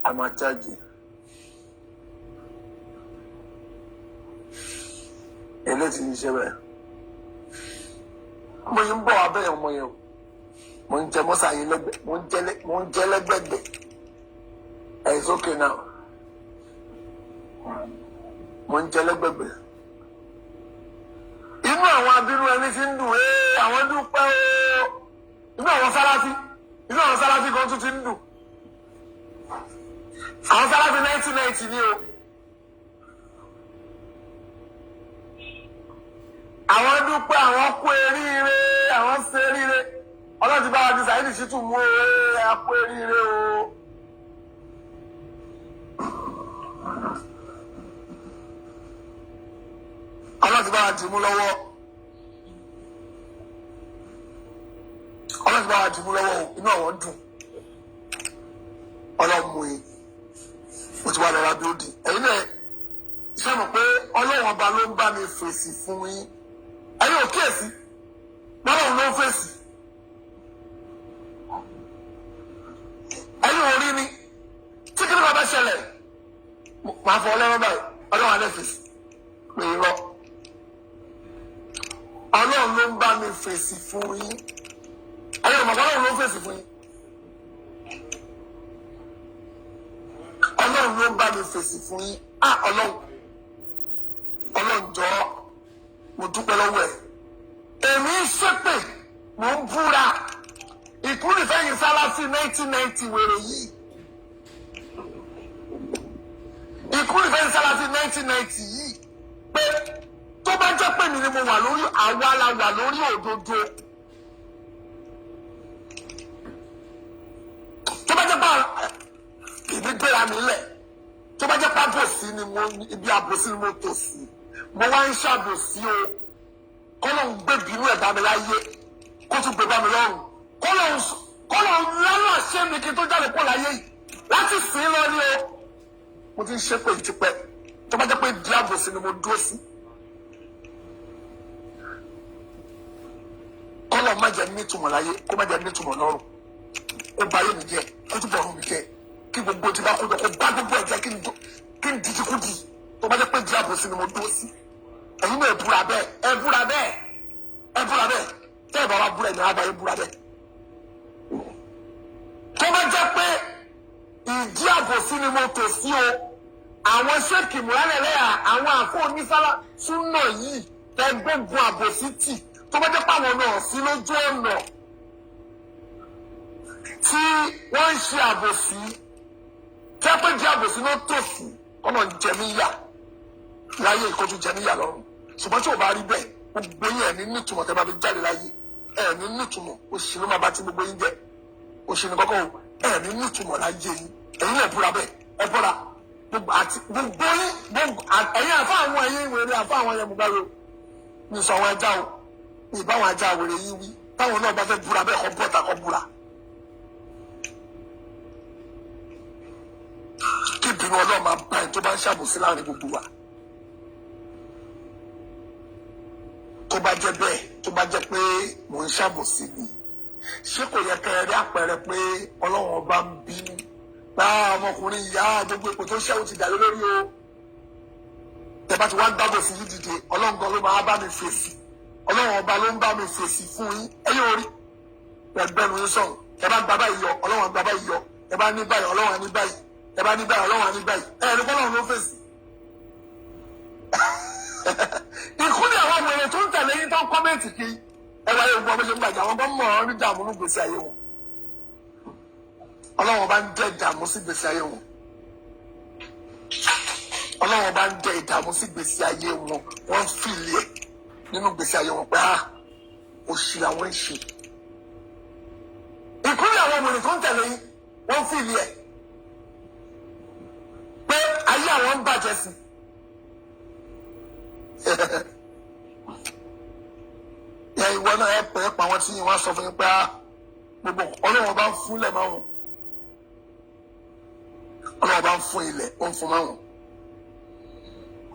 A máa charge. Eléyìí ti ṣiṣẹ́ bẹ́ẹ̀. Mo yìí ń bọ̀ abẹ́ ọmọ yẹn o. Mo ń jẹ mọ́sá yín lẹ́gbẹ̀ẹ́, mo ń jẹ lẹ́gbẹ̀gbẹ̀. It's okay now. Mo ń jẹ lẹ́gbẹ̀gbẹ̀. Inú àwọn abínú ẹni tí ń dùn, ee, àwọn dúpẹ́ o. Inú àwọn sáláfí, inú àwọn sáláfí kan tún ti ń dùn. Àwọn sáláfí 1990 ni o. Àwọn dúpẹ́, àwọn kú eríire, àwọn ṣe eríire. Ọlọ́run ti bá wa di Saheed Shittu mú o, a kú eríire o. Ọlọ́run ti bá wa dì mú lọ́wọ́. Ọlọ́run ti bá wa dì mú lọ́wọ́ o, inú àwọn dùn. Ọlọ́run mú yín. Mo ti wá lọ́ra bíódì. Ẹ̀yin náà ṣé mọ̀ pé Ọlọ́run ọba ló ń bá mi fèsì fún yín. Ẹ̀yin ò kíyèsí. Ọlọ́run ló ń fèsì. Ẹ̀yin ò rí ni. Tí kí ni bàbá ṣẹlẹ̀? Màá fọ Ọlọ́run báyìí. Ọlọ́run alẹ́ fèsì. Pé irọ́. Ọlọ́run ló ń bá mi fèsì fún yín. Ẹ̀yin ò mọ̀ pé Ọlọ́run ló ń fèsì fún yín. Ọlọ́run ló ń bá mi fèsì fún yín. Á Ọlọ́run. Ọlọ́run jọ̀ọ́, mo dúpẹ́ lọ́wọ́ ẹ̀. Èmi ń ṣépè, mò ń búra. Ìkúrìfẹ́yìn Sálàfí 1990 wèrè yìí. Ìkúrìfẹ́yìn Sálàfí 1990 yìí pé tó bá jẹ́ pé mi ni mo wà lórí, àwa la wà lórí òdodo. Tó bá jẹ́ pé èmi gbéra mi lẹ̀, tó bá jẹ́ pé àbòsí ni mo, ibi àbòsí ni mo tò sí, mo wá ń ṣàbòsí o. Kọ́lọ́hún gbé bínú ẹ̀ bá mi láyé, kó tún gbé bá mi lọ́rùn. Kọ́lọ́hún lálọ́ ṣé mi kí n tó jáde kó láyé yìí láti sìn lọ ní o. Mo ti ń ṣépè tipẹ́. Tó bá jẹ́ pé ìdí àbòsí ni mo dúró sí, kọ́lọ́hún má jẹ́ nítumọ̀ láyé, kó má jẹ́ nítumọ̀ lọ́rùn, kó ba ayé mi jẹ́, kó tún bọ̀ ọ̀run mi jẹ́, kí gbogbo tí bá kó jọ kó bá gbogbo ẹ̀ jẹ́, kí n dìdí kú di. Tó bá jẹ́ pé ìdí àbòsí ni mo dúró sí, ẹ̀yin náà ẹ búra bẹ́ẹ̀, ẹ búra bẹ́ẹ̀, ẹ búra bẹ́ẹ̀. Tẹ́ ẹ bá wa búra, ẹ̀ ní abayé búra bẹ́ẹ̀. Tó bá jẹ́ pé ìdí àbòsí ni mo tò sí o, àwọn ṣéèkì múlálẹ̀lẹ́yà, àwọn àfọ onísálà súnà yìí tẹ gbógun àbòsí tì, tó bá jẹ́ pé àwọn náà sí lójú ọ̀nà tí wọ́n ń ṣe àbòsí, tẹ́ pé ìdí àbòsí ló tò sí, ọ̀nà jẹ̀míyà láyé, ìkọjú jẹ̀míyà lọ́rùn. Ṣùgbọ́n tí ò bá rí bẹ́ẹ̀, gbogbo yín ẹ̀ ní nítumọ̀. Tẹ́ bá fi jáde láyé, ẹ̀ ní nítumọ̀. Òṣì ló máa bá ti gbogbo yín jẹ́. Òṣì ní kọ́kọ́ o, ẹ̀ ní nítumọ̀ láyé yín. Ẹ̀yin náà búra bẹ́ẹ̀, ẹ bọ́ra gbogbo àti gbogbo yín, gbogbo ẹ̀yin àfa àwọn ẹ̀yin wèrè àfa àwọn ẹ̀yẹ mùgbàlò ní sọ àwọn ajá o, ní ìbáwọn ajá wèrè yín wí. Táwọn náà bá fẹ́ búra bẹ́ẹ̀, kọ́ bọ́ta kọ́ búra. Kí ìbínú Ọlọ́run máa bá ẹ tó bá ń ṣàbòsí láàrin gbogbo wa. Tó bá jẹ́ bẹ́ẹ̀, tó bá jẹ́ pé mò ń ṣàbòsí ni, ṣé kò yẹ kẹ́ ẹ rí àpẹẹrẹ pé Ọlọ́run ọba ń bínú? Bá ọmọkùnrin ìyá gbogbo ipò tó ṣẹ́wó ti dàrú lórí o. Tẹ́ bá ti wá ń gbàgbọ́ sí yìí dìde, Ọlọ́run gan ló máa bá mi fèsì. Ọlọ́run ọba ló ń bá mi fèsì fún yín. Ẹ̀yin orí ẹgbẹ́nu yín sọ̀hún. Tẹ́ bá gba báyìí yọ, Ọlọ́run gba báyìí yọ. Tẹ́ bá ní báyìí, Ọlọ́run á ní báyìí. Tẹ́ bá ní báyìí, Ọlọ́run á ní báyìí. Ẹ̀rí bọ́lọ́run ló fèsì. Ìkúlẹ̀ àwọn wèrè tó ń tẹ̀lé yín tó ń kọ́mẹ̀ntì kí ẹ wáyé gbogbo ọmọ ṣe ń gbàjà, àwọn gan mọ̀ ọ́ ní dààmú ní gbèsè ayé wọn. Ọlọ́run bá ń dẹ́ ìdààmú sí gbèsè ayé wọn. Ọlọ́run bá ń dẹ́ ìdààmú sí gbèsè ayé wọn. Wọ́n fìlì ẹ̀ nínú gbèsè ayé wọn pé á òṣì làwọn ń ṣe. Ìkúlẹ̀ àwọn wèrè tó ń tẹ̀lé yín, wọ́n fìlì ẹ̀ pé ayé àwọn ń bàjẹ́ sí. Ẹ ìwọ náà ẹ pẹ́ pa àwọn tí wọ́n sọ fún yín pé á gbogbo Ọlọ́run bá ń fúnlẹ̀ máa wọn. Ọlọ́run bá ń fún ilẹ̀, ó ń fún máa wọn.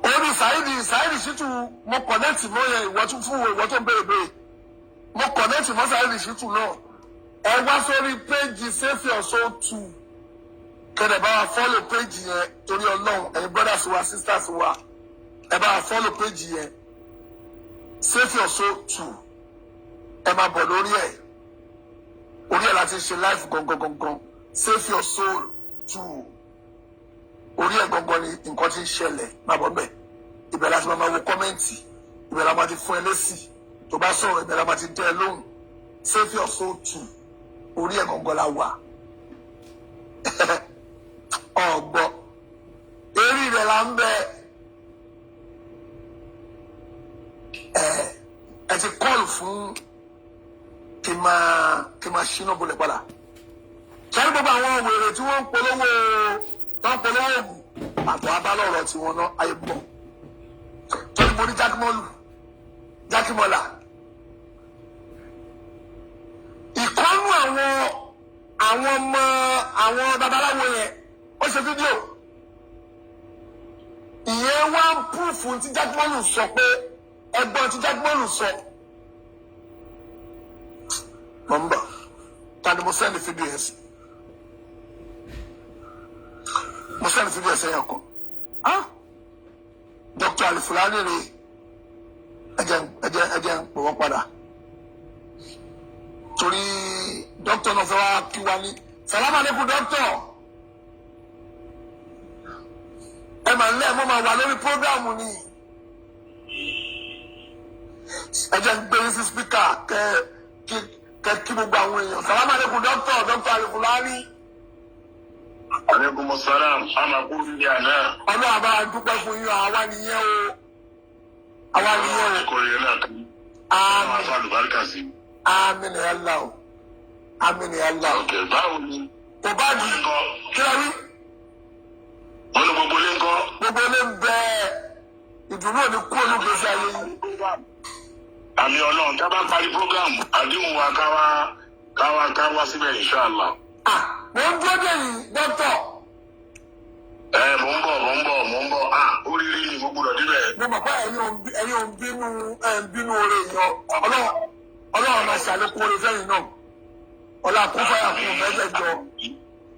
Orí Saheed Shittu mo kọ̀nẹ́tì mọ́ yẹn, ìwọ tún fún ìwọ tó ń béèrè béèrè. Mo kọ̀nẹ́tì mọ́ Saheed Shittu náà. Ẹ wá sórí péjì Save Your Soul 2. Kẹ́dẹ̀ bá wa follow page yẹn torí Ọlọ́run. Ẹ̀yin brothers wa, sisters wa, ẹ bá wa follow page yẹn, Save Your Soul Two. Ẹ máa bọ̀ lórí ẹ̀, orí ẹ̀ láti ṣe live gangan gangan. Save Your Soul Two, orí ẹ̀ gangan ni nǹkan ti ń ṣẹlẹ̀. Máa bọ̀ mbẹ̀, ibẹ̀ láti máa wo comment, ibẹ̀ la máa ti fún ẹ lésì tó bá sọ̀rọ̀, ibẹ̀ la máa ti dẹ́ ẹ lóhùn. Save Your Soul Two, orí ẹ̀ gangan la wà. Ọ̀gbọ́ eré rẹ̀ là ń bẹ. Ẹ ti kọ́ọ̀lù fún kí n máa ṣínà bolẹ̀ padà. Sáré gbogbo àwọn wèrè tí wọ́n ń polówó, tó ń polówó oògùn àtọ̀ abálọ̀rọ̀ tí wọ́n ná ayé bọ̀, torí mo ní jákèmọ́lù jákèmọ́là ìkọ́nú àwọn ọmọ àwọn babaláwo yẹn. Ó ṣe fídíò ìyẹn, wá ń púfù tí jákèmọ́lù sọ pé ẹgbọ́n tí jákèmọ́lù sọ. Mọ̀ ń bọ̀, ta ni mo send fídíò yẹn sí? Mo send fídíò yẹn sẹ́yìn ọkọ̀. Ah, Dr. Alifulani rè. Ẹ jẹ́ ń pè wọ́n padà torí dókítà náà fẹ́ wá kí wa ní salamu aleykum. Dókítà, ẹ mà ń lẹ́, mo máa wà lórí programme ni. Ẹ jẹ́ ń gbé yín sí speaker kẹ kí gbogbo àwọn èèyàn. Salamu aleykum, dókítà, Dókítà Alifulani. Aleykum salam, ama kú ní àná. Ọlọ́run àbá dúpẹ́ fún yín. Àwa nìyẹn o, àwa nìyẹn o. Kò yẹ náà kan. Àwọn Àmín. Afa àlùbáríkà sí. Àmín ya Allah o, àmín ya Allah o. Ok, báwo ni? Kò bá di Ńkọ́. Kí ló rí? Wọ́n ní gbogbo ilé ńkọ́. Gbogbo ilé ń bẹ. Ìdùnnú ò ní kú olúgbèsè ayé yìí. Àmì Ọlọ́run, tá a bá parí program, àdéhùn wa káwá síbẹ̀ inshallah. Ah, mo ń dúró dè yín, dókítà. Ẹ mò ń bọ̀, mò ń bọ̀, mò ń bọ̀. Ah, oríire ni mo gbọ́dọ̀ débẹ̀. Mo mọ̀ pé ẹ̀yin ò ń bínú, ẹ̀ ń bínú oore yẹn. Ọlọ́run, Ọlọ́run máa ṣàlékún oore fẹ́yìn náà. Ọlá kún fáyà kún mẹ́jẹ̀jọ.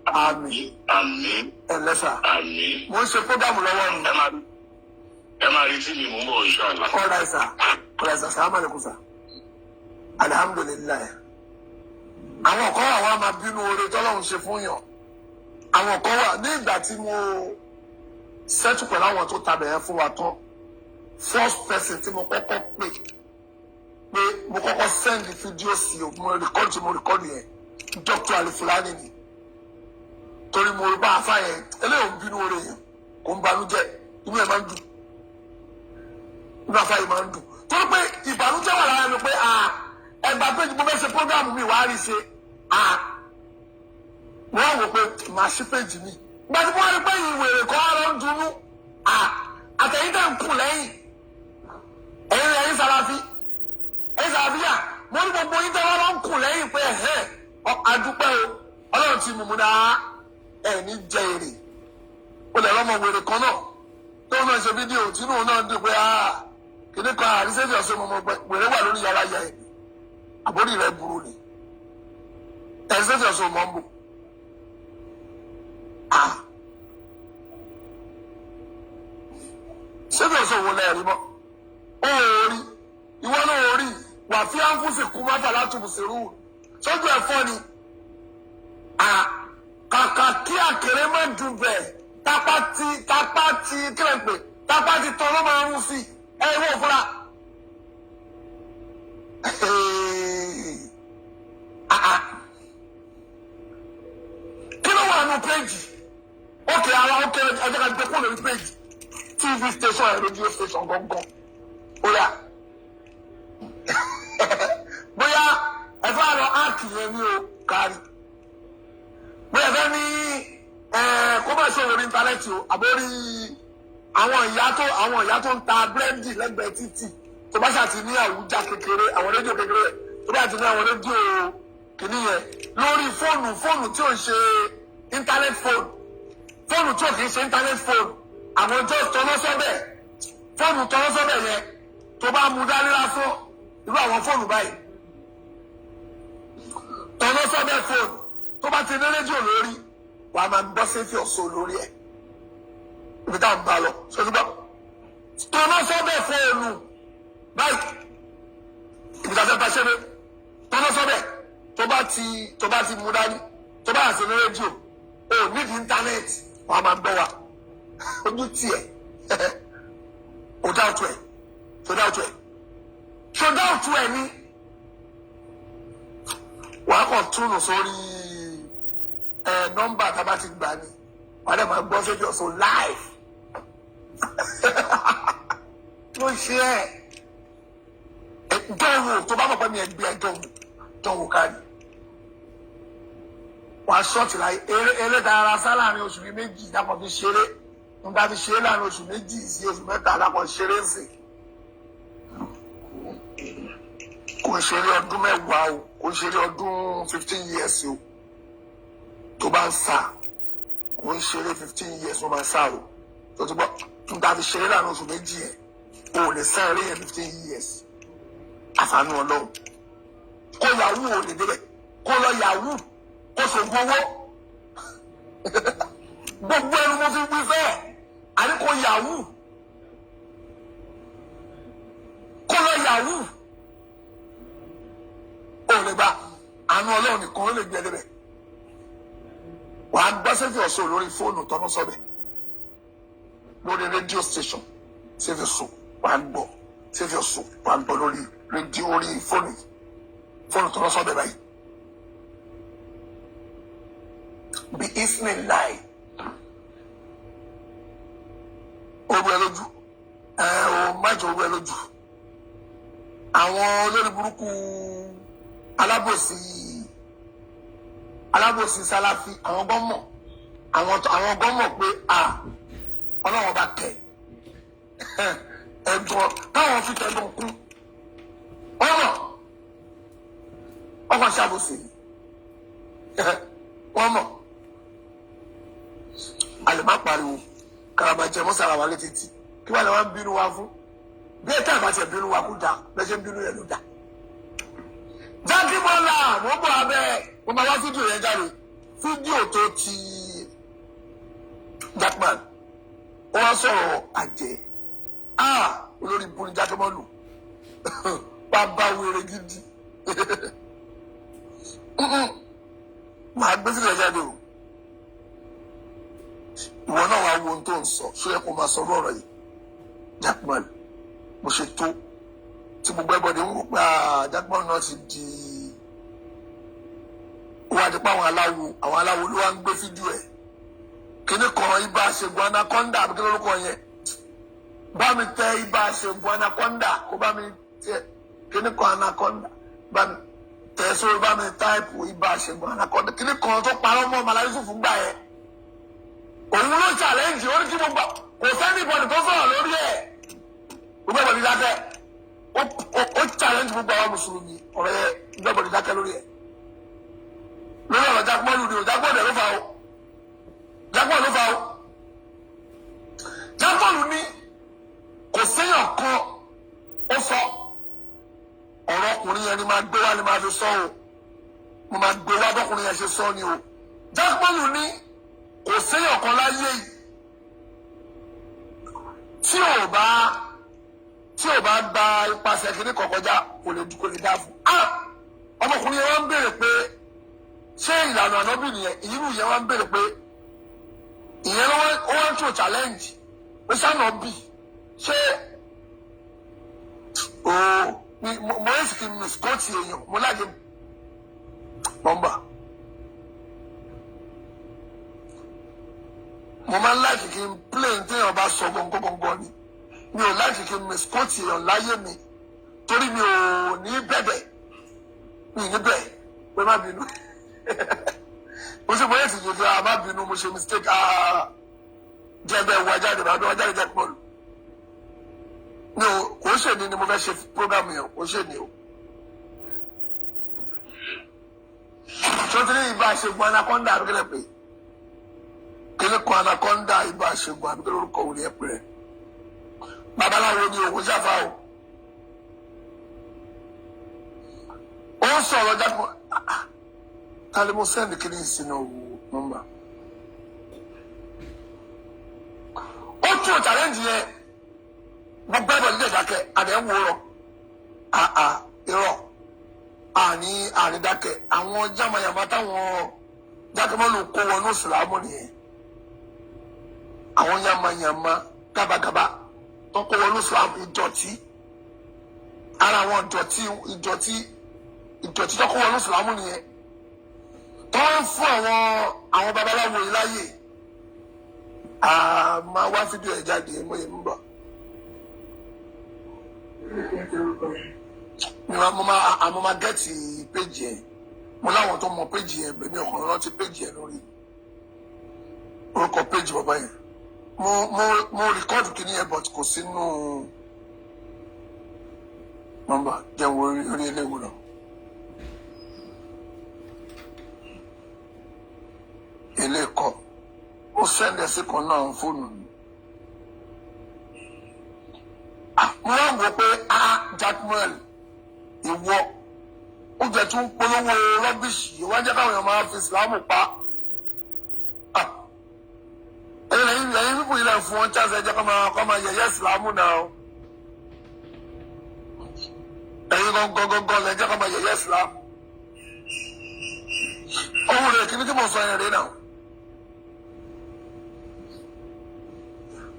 Àmín. Àmín. Ẹ̀ lẹ́sà. Àmín. Mo ń ṣe program lọ́wọ́ ni. Ẹ máa retí mi, mò ń bọ̀ inshallah. All right sir, all right sir. Salaam alaikum sir. Alihamudulilayi. Àwọn kan wà, wọ́n á máa bínú oore tọ́lọ́run ṣe fún yàn. Àwọn kan wà, ní ìgbà tí mo settle pẹ̀lú àwọn tó tabẹ̀ yẹn fún wa tán, first person tí mo kọ́kọ́ pè pé mo kọ́kọ́ send fídíò sí o, mo record tí mo record yẹn, Dr. Alifulani ni, torí mo rí bá a fà yẹn. Eléyìí ò ń bínú oore yẹn, kò ń banújẹ́, inú ẹ̀ máa ń dùn, inú afá yìí máa ń dùn, torí pé ìbànújẹ́ wà lára mi pé ẹgbàá pé mo fẹ́ ṣe program mi, wàá rí ṣe. Wọ́n wò pé màá ṣí péjì mi. Ìgbà tí wọ́n rí pé ìwèrè kan á lọ ń dunnú, àtẹ̀yìn tẹ̀ ń kù lẹ́yìn ẹ̀yin, ẹ̀yin Sàlàfí, ẹ̀yin Sàlàfíà, mo ní gbogbo yín tẹ́ wọ́n lọ ń kù lẹ́yìn pé ẹ̀hẹ́ adúpẹ́ o, Ọlọ́run ti mú náà ẹ̀ ní jẹ èrè. Ó lè lọ́mọ wèrè kan náà tó náà ṣe fídíò tínú náà ń dùn pé kìnnì kan àrísẹ́fì ọ̀sẹ̀ mọ̀mọ́ wèrè wà lórí yàrá yà ẹ̀. Àbórí rẹ̀ burú ni àrísẹ́fì ọ̀sẹ̀ mọ̀ ń bò. Sẹ́fì ọ̀sẹ̀ wò lẹ́ẹ̀rí mọ́? Ó rí ìwọ náà, ó rí wà fí áńfùsì kú máfà látùbùsì rú sójú ẹ̀fọ́ ni. Kàkà kí àkèrè má dùn bẹ́ẹ̀, tápá ti kílẹ̀ ń pè tápá ti tán ló máa ń rún sí ẹ ìwọ òfúra. Ah, ah. Kí ló wà nù péjì? Ókè ara ókè, ẹjẹ ká gbé kúrò lórí péjì, TV station ẹ̀, radio station gangan. Ó yá, bóyá ẹ fẹ́ lọ áàkì yẹn ní o kárí, bóyá ẹ fẹ́ ní ẹ kó má ṣe orí íńtánẹ́ẹ̀tì o, àbórí àwọn ìyá tó ń ta búrẹ́dì lẹ́gbẹ̀ẹ́ títì, tó bá ṣàti ní àwùjá kékeré, àwọn rédíò kékeré, tó bá ti ní àwọn rédíò kìíní yẹn lórí fóònù tí ò ń ṣe internet phone, fóònù tí ò kì í ṣe internet phone, àwọn just tọ́lọ́ sọ́bẹ̀, fóònù tọ́lọ́ sọ́bẹ̀ yẹn, tó bá mú dání lásán, irú àwọn fóònù báyìí, tọ́lọ́ sọ́bẹ̀ fóònù tó bá ti ní rédíò lórí. Wà á máa gbọ́ séfì ọ̀sọ́ lórí ẹ̀. Ibi tá à ń bá lọ ṣòṣùgbọ́ tọ́nà sọ́bẹ̀ fóònù báyìí, ibi tá a fẹ́ bá ṣe dé, tọ́nà sọ́bẹ̀. Tó bá ti mú dání, tó bá àṣẹ ní rédíò, o nídìí internet, wà á máa gbọ́ wa. Ojú tiẹ̀ o dáwọ́tò ẹ̀, tó dáwọ́tò ẹ̀, tó dáwọ́tò ẹ̀ ní wàá kàn túnú sórí ẹ nọ́mbà tá a bá ti gbà ní, wàá dẹ̀ máa gbọ́ sójú ọ̀sán live ló ṣe ẹ dánwò. Tó bá mọ̀ pé mi ẹ̀ gbé ẹ dánwò, dánwò kárí, wàá ṣọ́ọ̀tì láyé. Eré eré dára sá láàrin oṣù bíi 2 dàpọ̀ fi ṣeré, nígbà fi ṣeré láàrin oṣù 2 sí oṣù 3 dàpọ̀ ṣeré sí. Kò ń ṣeré ọdún 10 o, kò ń ṣeré ọdún 15 years o. Tó bá ń sá, kò ń ṣeré 15 years ó máa sá o. Tó ti gbọ́, nígbà fi ṣeré láàrin oṣù 2 yẹn, o ò lè sá eré yẹn 15 years. Àfààní Ọlọ́run, kó yahoo ò lè débẹ̀, kó lọ yahoo, kó ṣògùn owó. Gbogbo ẹnu mo fi wí fẹ́, àní kó yahoo, kó lọ yahoo, ó lè gba. Àánú Ọlọ́run nìkan ló lè gbé ẹ débẹ̀. Wàá gbọ́ sẹ́fì ọ̀ṣọ́ lórí fóònù tọ́nú sọ́bẹ̀ lórí rédíò station. Sẹ́fì ọ̀ṣọ́, wàá gbọ́ sẹ́fì ọ̀ṣọ́, wàá gbọ́ lórí rédíò, orí fóònù yìí, fóònù tọ́nú sọ́bẹ̀ báyìí. Bí ismail láì oru ẹ lójú ẹ o, má jẹ oru ẹ lójú. Àwọn olórí burúkú, alábòsí, alábòsí sáláfí, àwọn gan mọ̀, àwọn gan mọ̀ pé a Ọlọ́run bá kẹ̀ ẹ̀gbọ́n táwọn fi tẹ̀gbọ́n kún ọmọ ọkọ̀ ṣàbòsí. Wọ́n mọ̀. A lè má pariwo karabajẹ mọ́sára wa létí tí kí wọ́n lè wá ń bínú wa fún bí ẹ táyà bá ti bínú wa kú dà bẹ́ẹ̀ ṣe ń bínú yẹn ló dà. Jákè Bọ́lá, mo bọ̀ abẹ́, mo máa wá fídíò yẹn jáde, fídíò tó ti Jackman. Ó wá sọ̀rọ̀ àjẹ́. Ah, olórí ibú ni Jákèmọ́lù, bàbá wèrè gidi. Màá gbé fídíò yẹn jáde o. Ìwọ náà wàá wo ohun tó ń sọ. Ṣó yẹ kó máa sọ ọ̀rọ̀ yìí, Jackman? Mo ṣe tó tí gbogbo ẹbọdè ń wò pé Jackman náà ti di, ó wá di pé àwọn aláwo ló wá ń gbé fídíò ẹ̀. Kíní kan, ibà ṣègùn anaconda àbí kí lórúkọ yẹn? Bá mi tẹ ibà ṣègùn anaconda, kó bá mi tẹ kíní kan anaconda, bá mi tẹ sórí, bá mi type ibà ṣègùn anaconda. Kíní kan tó parọ́ mọ́ Màlá Yusuf gbà yẹn, òun ló challenge. Ó ní kí gbogbo, kò sẹ́ni ìbọ̀dì tó sọ̀rọ̀ lórí ẹ̀, gbogbo ìbọ̀dì dákẹ́. Ó challenge gbogbo àwọn mùsùlùmí. Ọ̀rọ̀ yẹn, gbogbo ìbọ̀dì dákẹ́ lórí ẹ̀, lórí ọ̀rọ̀ Jákèmọ́lù ni o. Jákèmọ́lù ló fa o, Jákèmọ́lù ló fa o. Jákèmọ́lù ní kò séyàn kan. Ó sọ ọ̀rọ̀ ọkùnrin yẹn ni máa gbé wá, ni máa fi sọ o. Mo máa gbé wá bọ́kùnrin yẹn ṣe sọ ni o. Jákèmọ́lù ní kò séyàn kan láyé yìí tí ò bá gba ipasẹ̀ kìíní kan kọjá, kò lè dá fún un. Ọmọkùnrin yẹn wá ń béèrè pé ṣé ìlànà ànábì nìyẹn? Ìyírù yẹn wá ń béèrè pé ìyẹn ló wá ń tó challenge pé sànàbì ṣé o mo ẹ sì kì í misquote èèyàn. Mo láyé nọ́mbà, mo máa ń like kí n play téèyàn bá sọ gọ́ngọ́gọ́ngọ́ ni. Mi ò like kí n misquote èèyàn láyé mi, torí mi ò ní bẹ̀bẹ̀, mi ní bẹ̀ pé má bínú. Mo ṣe bóyá ti jòjò, ah, má bínú, mo ṣe mistake. Ah, jẹ́ bẹ́ẹ̀ wá jáde, bá wá jáde jẹ́ pọ̀lù mi ò kò ṣe ni mo fẹ́ ṣe program yẹn, kò ṣe ni o. Sotiri ibà ṣègùn anaconda àbíkẹ́lẹ́ pé kíní kan anaconda, ibà ṣègùn àbíkẹ́lẹ́ orúkọ òní ẹ̀ pé babaláwo ni òun ṣàfà o. Ó ń sọ̀rọ̀ jáde. Ta ni mo send kíní sínú nọ́mbà? Challenge yẹn, gbogbo ẹ̀bọ̀ nílẹ̀ dákẹ́ àdé ń wòrọ̀ àà irọ́ àní àní dákẹ́. Àwọn yamayama táwọn jákèmọ́lù kó wọnú ìsìlámù nìyẹn, àwọn yamayama gábàgábà tó kó wọnú ìsìlámù, ìdọ̀tí ara àwọn ìdọ̀tí ìdọ̀tí ìdọ̀tí tó kó wọnú ìsìlámù nìyẹn, tó ń fún àwọn babaláwo yìí láàyè. A máa wá fídíò ẹ̀ jáde, mo yẹ ń bọ̀. Mo máa get page yẹn. Mo láwọn tó mọ page yẹn. Èmi ọkàn rántí page yẹn lórí orúkọ page bàbá yẹn. Mo record kìíní yẹn, but kò sínú nọ́mbà. Jẹun orí eléwu náà. Ilé kọ ó send ẹ̀ sí kan náà fóònù mi. Mo wá wò pé, ah, Jackman, ìwọ ó jẹ tún polówó rubbish, wọ́n jẹ́ káwọn èèyàn máa fi ìsìlámù pa. Ẹ̀yin pípò yìí lẹ̀ fún wọn chance, ẹ jẹ́ kọ́ máa yẹ̀yẹ́ ìsìlámù náà. Ẹ̀yin gangan lẹ̀ jẹ́ kọ́ máa yẹ̀yẹ́ ìsìlámù. Ohun rẹ̀ kìíní tí mo sọ yẹn rè náà,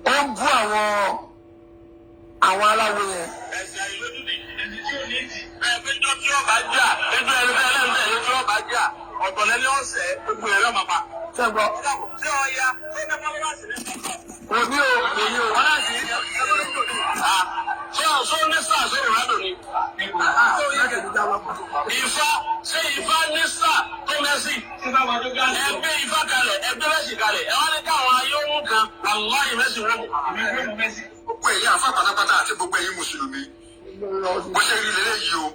ó ń bú àwọn aláwo yẹn. Ẹ̀sìn àìlójútì, ẹ̀sìn tí ò ní tì. Bẹ́ẹ̀ pé jọ́ tí ọba jà, ẹjọ́ ẹni bẹ́ẹ̀ lẹ́nu tẹ̀lé tí ọba jà, ọ̀tọ̀ lẹ́ni ọ̀sẹ̀ gbogbo ẹ̀ lọ́mọ pa. Ṣé ẹ gbọ́? Ṣé ọ ya? Ṣé ní followers ní? Kò ní o, kò ní o. Wọ́n náà sì ṣé ọ̀ṣọ́ ní sáà ṣé Ronaldo ni? Ifá, ṣé Ifá ní sáà tó Messi? Ẹgbẹ́ Ifá kalẹ̀, ẹgbẹ́ Messi kalẹ̀, ẹ wá ní káwọn ayé ó mú kan, wàláhì Messi wọ́n mú. Gbogbo ẹ̀yin àfa pátápátá àti gbogbo ẹ̀yin mùsùlùmí, bó ṣe rí lélẹ́yìí o,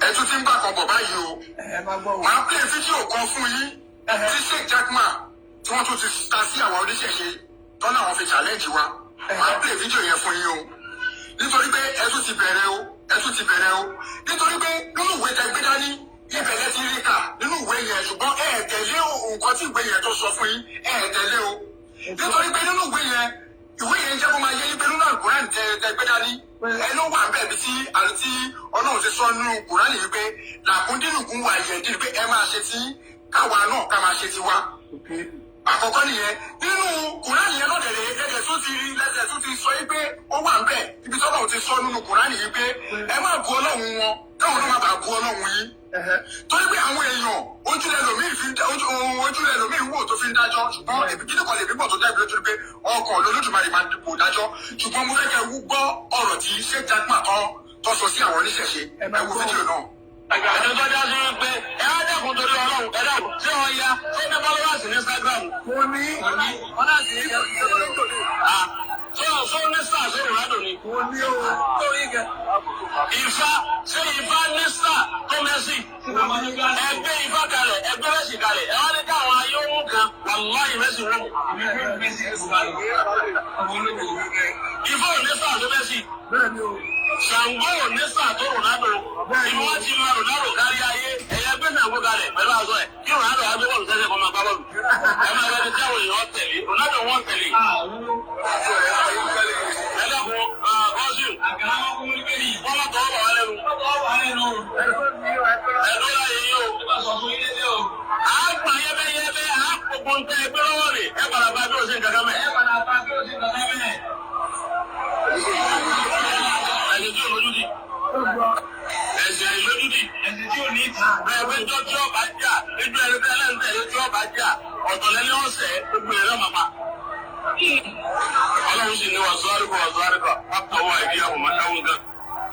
ẹ tún ti ń bá kan bọ̀ báyìí o. Ẹ máa gbọ́ o. Màá play fídíò kan fún yín tí Sheikh Jackman tí wọ́n tún ti ta sí àwọn oníṣẹ̀ṣe tọ́nà àwọn fi challenge wa. Màá play fídíò yẹn fún yín o, nítorí pé ẹ tún ti bẹ̀rẹ̀ o, ẹ tún ti bẹ̀rẹ̀ o, nítorí pé nínú ìwé tẹ gbé dání, ibẹ̀ lẹ ti rí kà nínú ìwé yẹn, ṣùgbọ́n ẹ tẹ̀lé nǹkan tí ìwé yẹn tó sọ fún yín, ẹ tẹ̀lé o, nítorí pé nínú ìwé yẹn, ìwé yẹn jẹ́ kó máa yé yín pé nínú àlùkùránì tẹ gbé dání, ẹ ló wà bẹ́ẹ̀ bí tí àti Ọlọ́run ti sọ nínú Kùránì wípé làkúndínlùkún wà yẹn dín, pé ẹ máa ṣe tí káwa náà ká máa ṣe tiwa. Àkọ́kọ́ nìyẹn. Nínú Kùránì yẹn náà dẹ̀rẹ̀ lẹ́dẹ̀ tó ti rí lẹ́dẹ̀ tó ti sọ yìí pé ó wà ń bẹ̀ ibi tí Ọlọ́run ti sọ nínú Kùránì yìí pé ẹ má bu Ọlọ́run wọn, káwọn náà má bàa bu Ọlọ́run yín, torí pé àwọn èèyàn ojúlẹ̀ lòmíì fi ń dá ojú ojúlẹ̀ lòmíì wò tó fi ń dájọ́. Ṣùgbọ́n èmi kí nìkan lè fi gbọ́ tó dábìí lójú pé ọkàn lolódùmarè máa dìbò dájọ́. Ṣùgbọ́n mo fẹ́ kẹ́ wú gbọ́ ọ̀rọ̀ tí Sheikh Jackman kan tó sọ sí àwọn oníṣẹ̀ṣe. Ẹ wo fídíò náà. Ẹ̀sìn tó já sí wípé ẹ á dẹ́kun torí Ọlọ́run, ẹ dákun, ṣé ọ ya? Ṣé ní followers ní Instagram? Kò ní. Wọ́n náà sì ṣé ọ̀ṣọ́ ní sáà ṣé Ronaldo ni? Kò ní o. Ifá, ṣé Ifá ní sáà tó Messi? Ẹgbẹ́ Ifá kalẹ̀, ẹgbẹ́ Messi kalẹ̀, ẹ wá ní káwọn ayé ó mú kan, wàláhì Messi wọ́n mú. Ifá ò ní sáà tó Messi. Bẹ́ẹ̀ ni o. Ṣàngó ò ní sáà tó Ronaldo. Ibi wọ́n ti máa Ronaldo kárí ayé, ẹ̀yẹ gbé Ṣàngó kalẹ̀ pẹ̀lú aṣọ ẹ̀. Kí Ronaldo á gbé bọ́ọ̀lù sẹ́sẹ̀ kó máa gbá bọ́ọ̀lù. Ẹ máa rẹni tí àwọn èèyàn tẹ̀lé. Ronaldo wọ́n tẹ̀lé. Ẹ dákun, Bọ́sùn. Wọ́n má tọwọ́ bọ̀ wá lẹ́nu. Ẹ̀dọ́ láyé yìí o. A gbà yẹ́bẹ́yẹ́bẹ́, a gbogbo ń tẹ ẹgbẹ́ lọ́wọ́ rẹ̀. Ẹ padà bá bí o ṣe ń kankan mẹ́. Ẹ̀sìn tí ò lójútì. Ẹ̀sìn àìlójútì. Ẹ̀sìn tí ò ní tì. Bẹ́ẹ̀ pé jọ́ tí ọba jà, ẹjọ́ ẹni bẹ́ẹ̀ lẹ́nu tẹ̀lé tí ọba jà, ọ̀tọ̀ lẹ́ni ọ̀sẹ̀ gbogbo ẹ̀ lọ́mọ pa. Ọlọ́run sì ní wàzúwárìkọ̀ wàzúwárìkọ̀, wọ́n tọwọ́ ẹ̀dí àwọn ọmọ táwọn gan.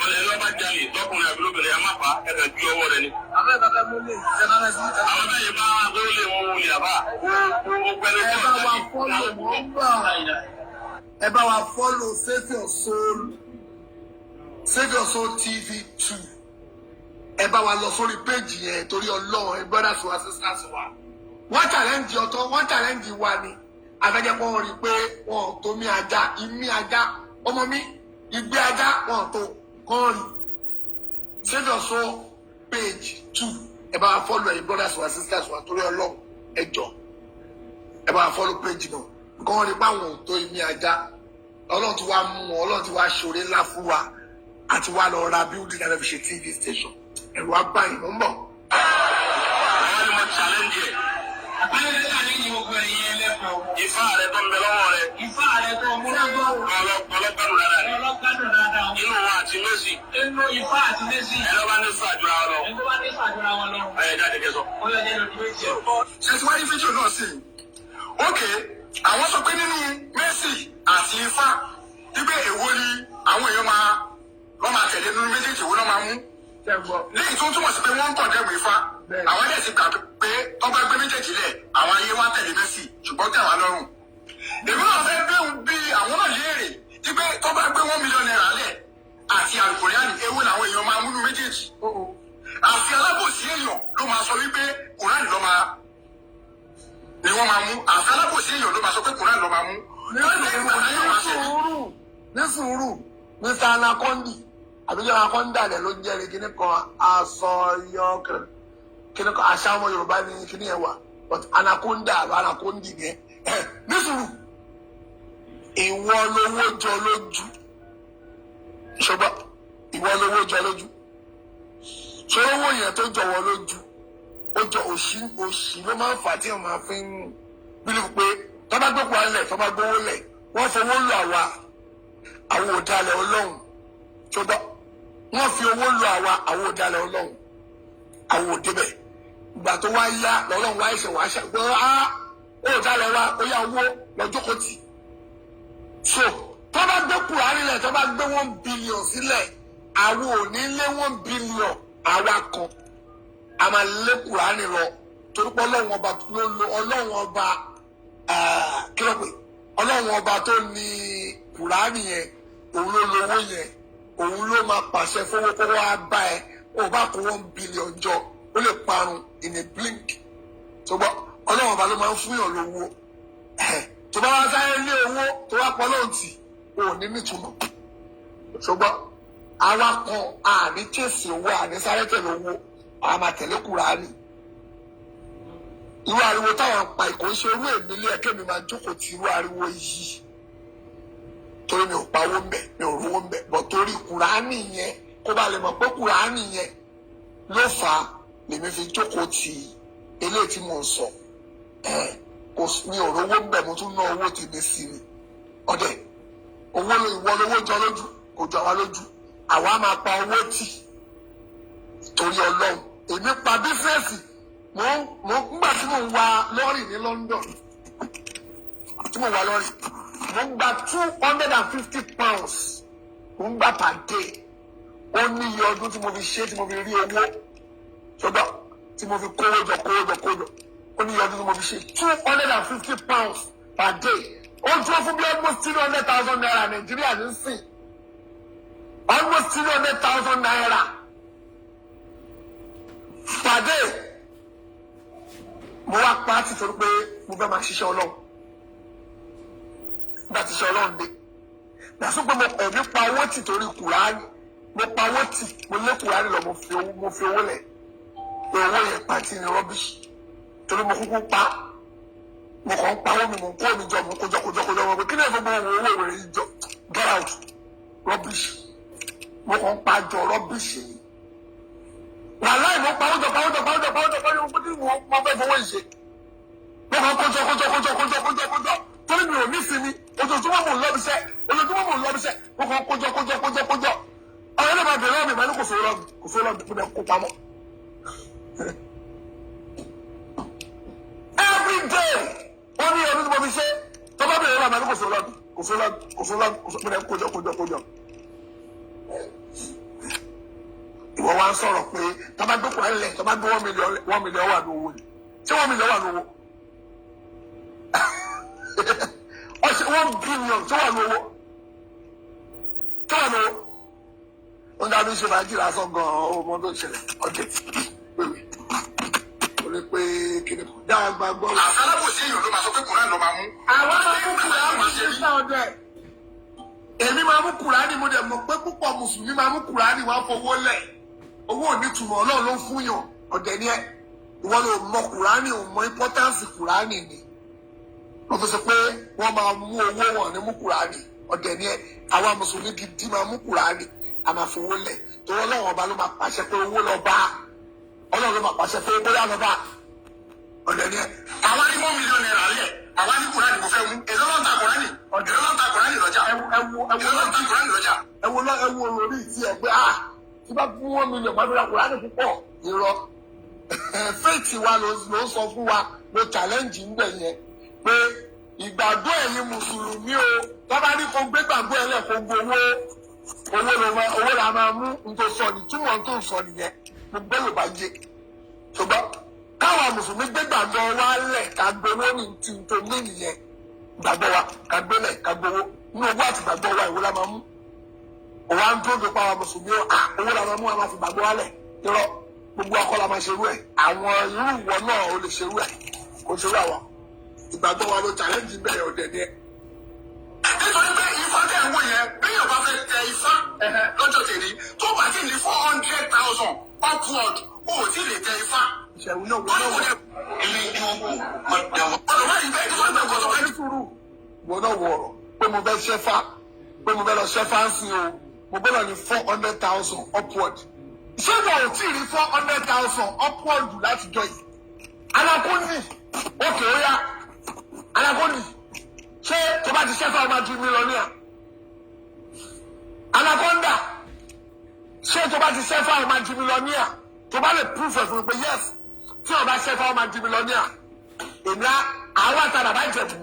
Ọlẹ́ ní ọba jalè, tọkùnrin àbí lóbìnrin, ẹ má pa, ẹ kàn ju ọwọ́ rẹ ni. Àwọn bẹ́ẹ̀ yìí máa ń gbé wọn wọlé àbá. Gbogbo ẹni Ẹ tí bá ọ̀sẹ̀ wa yìí. follow nọ́mbà. Ẹ bá wa follow Save Your Soul, Save Your Soul TV 2. Ẹ bá wa lọ sórí page yẹn torí Ọlọ́run. Ẹ brothers wa, sisters wa, wọ́n challenge ọ̀tọ̀, wọ́n challenge wa ni afẹ́jẹ́ pọ́n rí i pé wọn ò tó mí ajá, ìmí ajá, ọmọ mi ìgbé ajá, wọn ò tó kọ́ rí. Save Your Soul page 2, ẹ bá wa follow. Ẹ̀yin brothers wa, sisters wa, torí Ọlọ́run, ẹ jọ, ẹ bá wa follow page náà. Kọ́ rí pé àwọn ò tó imí ajá. Ọlọ́run ti wá mú wọn, Ọlọ́run ti wá ṣoore ńlá fún wa, àti wá lọ ra building náà fi ṣe TV station. Ẹ̀rù á bá yìí, mò ń bọ̀. Àwọn ni mo challenge ẹ̀. Àbáyé challenge gbogbo ẹ̀yin ẹlẹ́kọ̀ọ́. Ifá rẹ tó ń bẹ lọ́wọ́ rẹ. Ifá rẹ tó ń múlọ́gbọ́. Ọlọ́gbọ́n dáadáa ni. Ọlọ́gbádùn dáadáa. Inú wa àti Messi. Inú Ifá àti Messi. Ẹni bá ní sàdúrà lọ. Ẹni tó bá ní sàdúrà wọn lọ. Ẹ jáde kẹsọ. Ó yọ jẹ́ lórí méjì ẹ̀. Ṣe ti wá rí fídíò náà sí i? Ok, àwọn sọ pé nínú Messi àti Ifá, wípé èwo ni àwọn èèyàn máa wọ́n máa tẹ̀lé nínú méjèèjì, èwo náà máa mú? Léyìí tó ń túmọ̀ sí pé wọ́n ń condemn Ifá. Àwọn ẹ̀dẹ̀ ti gbà pé tó bá gbé méjèèjì lẹ̀, àwọn ayé wá tẹ̀lé Messi, ṣùgbọ́n tẹ̀ wá lọ́rùn. Èmi náà fẹ́ gbé bí àwọn náà léèrè wípé tó bá gbé ₦1 million lẹ̀ àti Àlùkùránì, èwo làwọn èèyàn máa múnú méjèèjì? Àfi alábòsí èèyàn ló máa sọ wípé Kùránì ló máa ni wọ́n máa mú. Àfi alábòsí èèyàn ló máa sọ pé Kùránì ló máa mú. Ní sùúrù, ní sùúrù, Mr Anacondi àbíjọ Anaconda rẹ ló ń jẹ́rìí kíní kan aṣọ yọ kíní kan àṣà ọmọ Yorùbá ní kíní yẹn wà, but Anaconda àbí Anacondi yẹn. Ní sùúrù, ìwọ lówó jọ lójú, ṣùgbọ́n ìwọ lówó jọ lójú, ṣé owó yẹn tó jọwọ́ lójú, ó jọ òṣì. Òṣì ló máa ń fà tí wọn máa fi ń bílíf pé tọ́ba gbókùn alẹ̀, tọ́ba gbówó lẹ̀, wọ́n fowó lọ àwa, àwọn òdàlẹ̀ Ọlọ́run. Ṣùgbọ́n wọ́n fi owó lọ àwa, àwọn òdàlẹ̀ Ọlọ́run, àwọn òdebẹ̀. Ìgbà tó wá yá lọ́lọ́run wá ẹsẹ̀ wá ṣe pé á òdàlẹ̀ wa, ó yá, owó lọ́jọ́ kò tì. So tọ́ba gbé Kùránì lẹ̀, tọ́ba gbé 1 billion sílẹ̀, àwọn ò ní lé 1 billion. Àwa kan a máa lé Kùránì lọ, torí pé Ọlọ́run ọba ló lo, Ọlọ́run ọba, kí ló pè, Ọlọ́run ọba tó ní Kùránì yẹn, òun ló lówó yẹn, òun ló máa pàṣẹ fowó kó wá bá ẹ. Ó bá kó 1 billion jọ, ó lè parun in a blink. Ṣùgbọ́n Ọlọ́run ọba ló máa ń fúnyàn lówó. Tó bá wá sáré lé owó tó wá pọ̀ lóhùn tì, ò ní nítumọ̀. Ṣùgbọ́n àwa kan àní chase owó, àní sáré tẹ̀lé owó, àwa máa tẹ̀lé Kùránì. Irú ariwo táwọn pa ìkó ń ṣe irú èmi ilé ẹ̀kẹ́ mi máa jókòó ti irú ariwo yìí, torí mi ò pawó mbẹ, mi ò rówó mbẹ bọ̀, torí Kùránì yẹn, kó bá lè mọ̀ pé Kùránì yẹn ló fà á lèmi fi jókòó ti eléyìí tí mò ń sọ. Kò mi ò rówó mbẹ, mo tún ná owó tèmi sí ni. Ọdẹ owó ìwọ lówó jọ lójú, kò jọ àwa lójú. Àwa máa pa owó tì torí Ọlọ́run. Èmi pa business mo mo ngbà tí mo ń wa lọ́rì ní London, tí mo wà lọ́rì, mo ń gba £250, mo ń gba per day. Ó ní iye ọdún tí mo fi ṣe, tí mo fi rí owó, ṣùgbọ́n tí mo fi kówó jọ, kówó jọ, kówó jọ. Ó ní iye ọdún tí mo fi ṣe £250 per day. Ó dúró fún bí almost ₦300,000 Nàìjíríà ní sìn, almost ₦300,000 per day. Mo wá pa á ti torí pé mo fẹ́ máa ṣiṣẹ́ Ọlọ́run. Nígbà tí iṣẹ́ Ọlọ́run dé, nàṣọ pé mo ẹ̀mí pa owó tì torí Kùránì. Mo pa owó tì, mo lé Kùránì lọ, mo fi owó lẹ̀. Owó yẹn pàtí ni rubbish, torí mo kúkú pa, mo kàn ń pa owó mi, mo ń kó mi jọ, mo ń kójọ, kójọ, kójọ. Mo pé kí ni ẹ̀fọ́ gbogbo owó ìwé yìí jọ? Get out, rubbish. Mo kàn ń pa jọ, rubbish yìí. Wàláì, mo pa owó jọ, pa owó jọ, pa owó jọ, pa owó jọ, pa owó jọ. Mo kí mo fẹ́ fowó ìṣe? Mo kàn kójọ, kójọ, kójọ, kójọ, kójọ, kójọ, torí mi ò ní sinmi. Ojoojúmọ́ mò ń lọ bíṣẹ́, ojoojúmọ́ mò ń lọ bíṣẹ́. Mo kàn kójọ, kójọ, kójọ, kójọ. Àwọn ẹlẹ́màá bẹ̀rẹ̀ lọ́wọ́ mi, màá ní kò sówó lọ́wọ́ mi, kò sówó lọ́wọ́ mi. Mo dẹ̀ kó pamọ́ every day. Ó ní ọdún tí mo fi ṣe. Tó bá bẹ̀rẹ̀ lọ́wọ́ mi, màá ní kò sówó lọ́wọ́ mi, kò sówó lọ́wọ́ mi, kò sówó lọ́wọ́ mi, kò sówó. Mo dẹ̀ kójọ, kójọ, kójọ. Ìwọ wa ń sọ̀rọ̀ pé tó bá gbé kùránì lẹ̀, tó bá gbé 1 million, 1 million wà ní owó ni. Ṣé 1 million wà ní owó? Ọ̀sẹ̀ 1 billion tó wà ní owó, tó wà ní owó. Ó ń dábí ṣe fàájì lásán gan-an. Ó mọ tó ṣẹlẹ̀ ọ̀dẹ̀ wíwí ó ní pé kíni kò dáa gbàgbọ́. Àsálábòsí èèyàn ló máa sọ pé Kùránì ló máa mú. Àwọn máa mú Kùránì ṣe sá ọdẹ. Èmi máa mú Kùránì, mo dẹ̀ mọ̀ pé púpọ̀ mùsùlùmí máa mú Kùránì, wá fowó lẹ̀. Owó ò ní túmọ̀, Ọlọ́run ló ń fún yàn. Ọ̀dẹ̀ ni ẹ. Ìwọ ló mọ Kùránì, ò mọ importance Kùránì ni. Ló fi sọ pé wọ́n máa mú owó wọn ní mú Kùránì. Ọ̀dẹ̀ ni ẹ. Àwa mùsùlùmí gidi máa mú Kùránì, a máa fowó lẹ̀. Torí Ọlọ́run ọba ló máa pàṣẹ pé owó lọ bá. Ọlọ́run ló máa pàṣẹ pé bóyá lọ bá. Ọ̀dẹ̀ ni ẹ. Àwa ní ₦1 million lẹ̀, àwa ní Kùránì mo fẹ́ mú. Èló ló ń ta Kùránì? Èló ló ń ta Kùránì lọ́jà? Ẹ wo ẹ wo ẹ Èló wo ló ń ta Kùránì lọ́jà? Ẹ wo lọ, ẹ wo orí ti ẹ pé, ah, tí bá fún 1 million, máa fi ra Kùránì púpọ̀. Irọ́, faith wa ló ń sọ fún wa, ló challenge ń bẹ̀ yẹn pé ìgbàgbọ́ ẹ̀yin mùsùlùmí o, tọ́ba ní kó gbé gbàgbọ́ ẹ lẹ̀ kó gbowó, owó ló máa, owó la máa mú. N tó sọ ní túmọ̀, n tó sọ nìyẹn. Gbogbo Yorùbá yé, ṣùgbọ́n káwa mùsùlùmí gbé gbàgbọ́ wa lẹ̀ ká gbowó ní ti tó ní nìyẹn. Gbàgbọ́ wa ká gbélẹ̀ ká gbowó, nínú owó àti gbàgbọ́ wa, ìwọ la máa mú. Òwa ń dúró de pa àwọn mùsùlùmí o. Ah, owó la máa mú, àwọn àfi gbàgbọ́ wa lẹ̀. Irọ́, gbogbo akọ́ la máa ṣerú ẹ̀. Àwọn irú ìwọ náà ò lè ṣerú ẹ̀, kò ṣerú àwọn ìgbàgbọ́ wa ló challenge bẹ́ẹ̀. Ọ̀dẹ̀ ni ẹ. Nítorí pé ifá tẹ̀ ń wò yẹn, bí yóò bá fẹ́ tẹ ifá lọ́jọ́ tèmi, tó bá ti ní 400,000 upward, o ò tí ì lè tẹ ifá. Ìṣẹ̀wù náà wọ́n Torí náà kò wọ̀ dé Ilé ìjókòó má dá wọn. ọ̀dọ̀ wá rí bẹ́ẹ̀, nítorí pé nǹkan tó fẹ́ Ní sùúrù, wọ́n náà wọ̀ ọ̀rọ̀ pé mo fẹ́ ṣẹ́fá, pé mo fẹ́ lọ ṣẹ́fá ń sin o, mo gbọ́dọ̀ ní 400,000 upward. Ṣé wọn ò tí ì rí 400,000 upward láti jọ yìí? Alákóńdì òkè ó yá. Alákóńdì, ṣé tó bá ti ṣẹ́fá, ó máa di millionaire? Anaconda, ṣé tó bá ti ṣẹ́fá, ó máa di millionaire? Tó bá lè proof ẹ̀ fún mi pé yes, tí o bá ṣẹ́fá, ó máa di millionaire, èmi á àwọn àtàrà bá jẹ̀bù,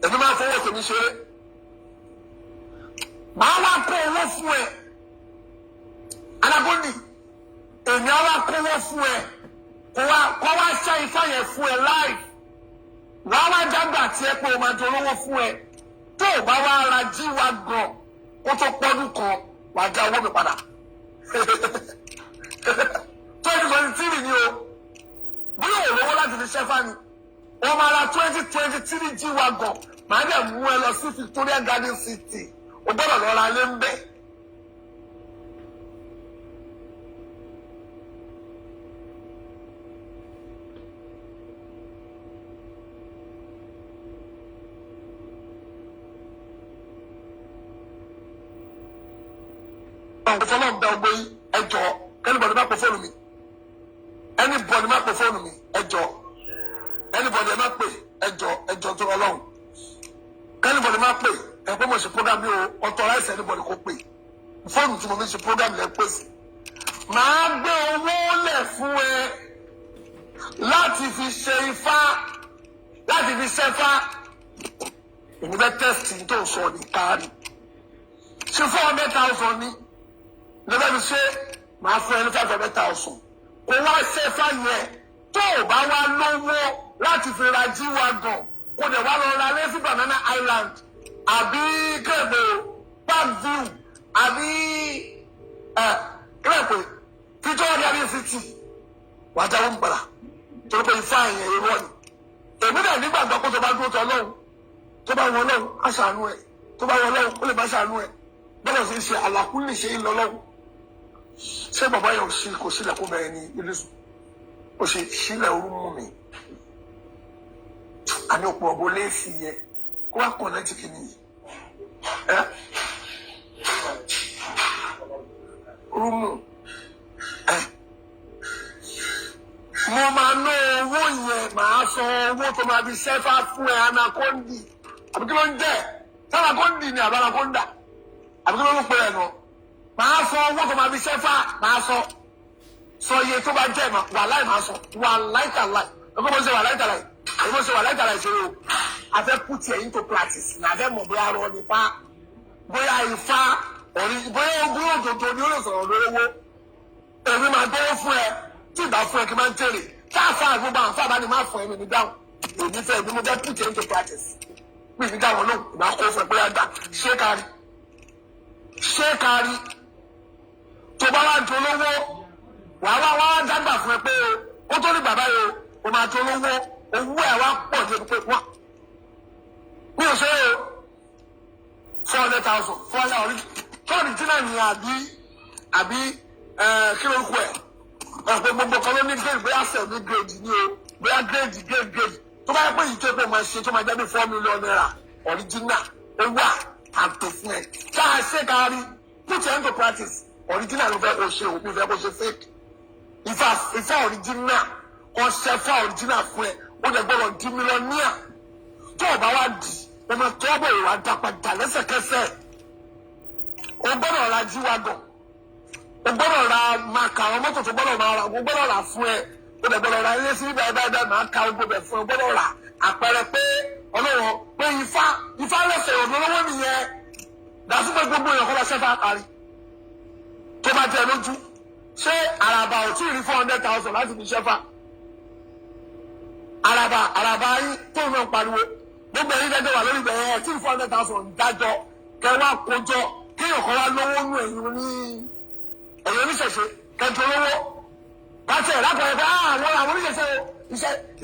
èmi máa fọwọ́ tèmi ṣeré, màá wá kó owó fún ẹ. Alábọ́nì, èmi á wá kó owó fún ẹ, kó wá ṣe ifá yẹn fún ẹ live, wàá wá dágbà tí ẹ pé o máa dolówó fún ẹ. Tó o bá wá ra jíwa gan kó tó pọ́dún kan, wàá dá owó mi padà. 2023 ni o. Bí o lówó láti fi ṣẹ́fà ni, o máa ra 2023 G-Wagon, màá dẹ̀ mú ẹ lọ sí Victoria Garden City, o gbọ́dọ̀ lọ ra ilé ń bẹ̀. Fọlọ́n bẹ ọgbẹ́ yìí, ẹ jọ, k'anybody má pè fóònù mi. Anybody má pè fóònù mi, ẹ jọ. Anybody ẹ má pè, ẹ jọ, ẹ jọ tó Ọlọ́run. K'anybody má pè. Ẹ pé mo ṣe program yìí o, authorize anybody kó pè. Fóònù tí mo fi ṣe program lẹ pè sí. Màá gbé owó lẹ̀ fún ẹ láti fi ṣe ifá, láti fi ṣẹ́fá. Èmi fẹ́ test tó sọ ní káàrí. Ṣé 400,000 ní lọ́dọ̀ mi? Ṣe máa fún ẹ ní 500,000 kó wá ṣẹ́fà yẹn? Tó o bá wá lówó láti fi ra G-Wagon, kó dẹ̀ wá lọ ra lẹ́sí Banana Island àbí kẹ́ẹ̀pẹ́ Park View àbí kẹ́ẹ̀pẹ́ Victoria Garden City, wà á jáwọ́ ń padà, torí pé ifá yẹn irọ́ ni. Èmi náà nígbàgbọ́ pé tó bá dúró tó Ọlọ́run, tó bá wọn Ọlọ́run á ṣàánú ẹ̀, tó bá wọn Ọlọ́run ó lè má ṣàánú ẹ̀. Bọ́lá ṣe ń ṣe àlàkù lè ṣe ń lọ lọ́wọ́. Ṣé bàbá yẹn ò ṣí kò sílẹ̀ kó bẹ̀rẹ̀ ní Idrisu ó ṣe sílẹ̀ orú mú mi àní òpó ọ̀bọ léèsì yẹ kó wá kàn láti kìíní yìí ẹ orú mú ẹ. Mo máa ná owó yẹn, màá sọ owó tó máa fi ṣẹ́fà fún ẹ. Anakondi àbí kí ló ń jẹ́ sanakondi ni àbí anakonda àbí kí ló ń pè ẹ nù? Màá sọ owó tó máa fi ṣẹ́fà, màá sọ iye tó bá jẹ́. Wàláì, màá sọ wàláì tàláì. Ẹgbẹ́ mo ṣe wàláì tàláì, ẹgbẹ́ mo ṣe wàláì tàláì ṣe o. A fẹ́ put it into practice ní, a fẹ́ mọ̀ bóyá arọ ní fa, bóyá ifá ọ̀rí, bóyá ogún òdòdó ni ó lè sọ̀rọ̀ lórí owó. Èmi máa gbówó fún ẹ. Tí ìbá fún ẹ, kí n máa ń tèrè táàfà gbogbo àwọn fábà ni máa fún ẹ. Mi ní dáhùn. Èmi fẹ́, èmi mo fẹ́ put it into practice. Mi ní dáhùn lóhùn. Ìbá kó fún ẹ bóyá gbà. Ṣé kárí, ṣé kárí? Tó bá wà dolówó, wàá wá dágbà fún ẹ pé o ó tó ní bàbá yìí o, o máa dolówó, owó ẹ wá pọ̀ débi pé wá mi ò ṣe o. 400,000, 400 orí tọ́ọ̀nì tí náà ní àbí kí ló ń kú ẹ̀ ẹ̀ pé gbogbo kan ló ní grade, bóyá sẹ̀ ní grade ní o, bóyá grade grade grade. Tó bá yẹ pé yìí tó pé máa ṣe tó máa jẹ́ bí ₦4 million original, ó wà àtò fún ẹ. Ká a ṣe ká rí, put it into practice. Original ló fẹ́ kó ṣe, òbí fẹ́ kó ṣe fake. Ifá, Ifá original, kò ṣe fá original fún ẹ, ó dẹ̀ gbọ́dọ̀ di millionaire. Tó o bá wá di, o máa tọ́ bọ̀ ìwà dá padà lẹ́sẹ̀kẹsẹ̀. O gbọ́dọ̀ ra G-Wagon, o gbọ́dọ̀ ra máa ka àwọn mọ́tò tó gbọ́dọ̀ máa ra, o gbọ́dọ̀ rà fún ẹ. O dẹ̀ gbọ́dọ̀ ra ilé sí báyìí báyìí báyìí, máa ka ogbó bẹ̀ fún ẹ. O gbọ́dọ̀ rà àpẹẹrẹ pé ọlọ́wọ́ pé Ifá, Ifá lẹ́sẹ̀ òdòlówó nìyẹn. Dàtú pé gbogbo èèyàn kọ́ lọ ṣẹ́fà parí. Tó bá jẹ lójú, ṣé àràbà ò tí ì rí 400,000 láti fi ṣẹ́fà? Àràbà, àràbà yín tó ń náà pariwo, gbogbo ẹ̀yin dẹ́jọ́ wà lórí ibẹ̀ ẹ̀ tí 400,000 dájọ́ kẹ wá kójọ, kéèyàn kan wá lówó nù ẹ̀yin ní ẹ̀yin oníṣẹ̀ṣe kẹjọ lówó láti ẹ̀ lápẹ̀rẹ̀ pé àwọn oníṣẹ̀ṣe o,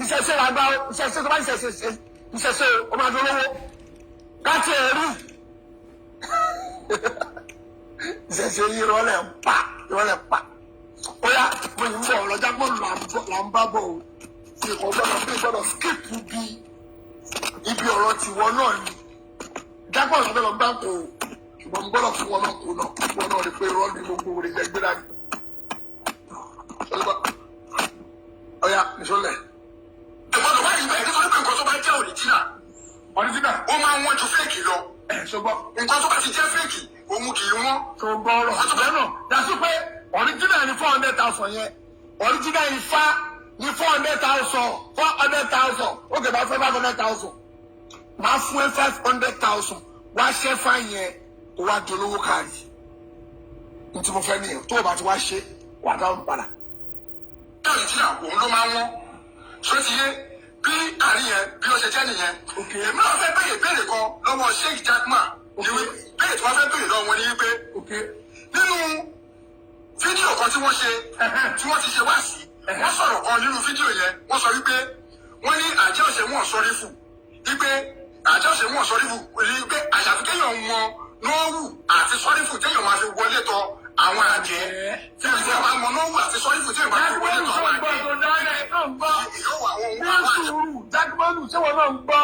ìṣẹ̀ṣe là gbá o, ìṣẹ̀ṣe tó bá ìṣẹ̀ṣe ìṣẹ̀ṣe o, ó máa dún lówó láti ẹ̀ rí ìṣẹ̀ṣe yìí. Ìrọ̀lẹ́ ń pa, ìrọ̀lẹ́ pa. Ó yá, mo yìí ń bọ̀ ọ̀lọ́jà pọ̀ là ń bá bọ̀ o. Ìkọ̀ gbọ́dọ̀ bí gbọ́dọ̀ skip bí ibi ọ̀rọ̀ tiwọ náà ni jápọ̀ lọ́dọ̀ lọ gbá kó o, ṣùgbọ́n mo gbọ́dọ̀ fún wọn náà kó náà, wọn náà rí pé irọ́ ní gbogbo rẹ̀ jẹ́ gbéra ní. Ọ̀ya, nìṣọ́lẹ̀. Ìgbọ́dọ̀ wá ìgbà yìí nítorí pé nǹkan tó bá jẹ́ original, Original. ó máa ń wọ́n ju fake lọ. Ṣùgbọ́n Nǹkan tó bá ti jẹ́ fake, òun kì í wọ́n. Tó gbọ́ ọ̀rọ̀ lẹ́nu yàtọ̀ pé original ní 400,000 yẹn, original Ifá ní 400,000, 400,000. Ó kè bá fẹ́ 500,000, máa fún ẹ 500,000, wá ṣẹ́fà yẹn, ó wá dolówó kárí. Ní tí mo fẹ́ nìyẹn. Tó o bá ti wá ṣe, wà á dáhùn padà. Original, òun ló máa ń wọ́n. Ṣó ti yé bí àárín yẹn bí ó ṣe jẹ́ nìyẹn? Èmi náà fẹ́ béèrè béèrè kan lọ́wọ́ Sheikh Jackman. Béèrè tí wọ́n fẹ́ béèrè lọ́wọ́ wọn ni wípé nínú fídíò kan tí wọ́n ṣe, tí wọ́n ti ṣe wá sí, wọ́n sọ̀rọ̀ kan nínú fídíò yẹn. Wọ́n sọ wípé wọ́n ní àjẹ́ òṣè wọn sọrí fù, wípé àjẹ́ òṣè wọn sọrí fù, wípé àyàfi kéèyàn mọ nóòwù àti sọrífù téèyàn máa fi wọlé tọ àwọn àjẹ́, tí wọ́n máa mọ nóòwù àti sọrífù téèyàn máa fi wọlé tọ àwọn àjẹ́, ìyóò wà àwọn ohun Ní àwọn àjẹ́. sùúrù, Jackman, ṣé wọn náà ń gbọ́?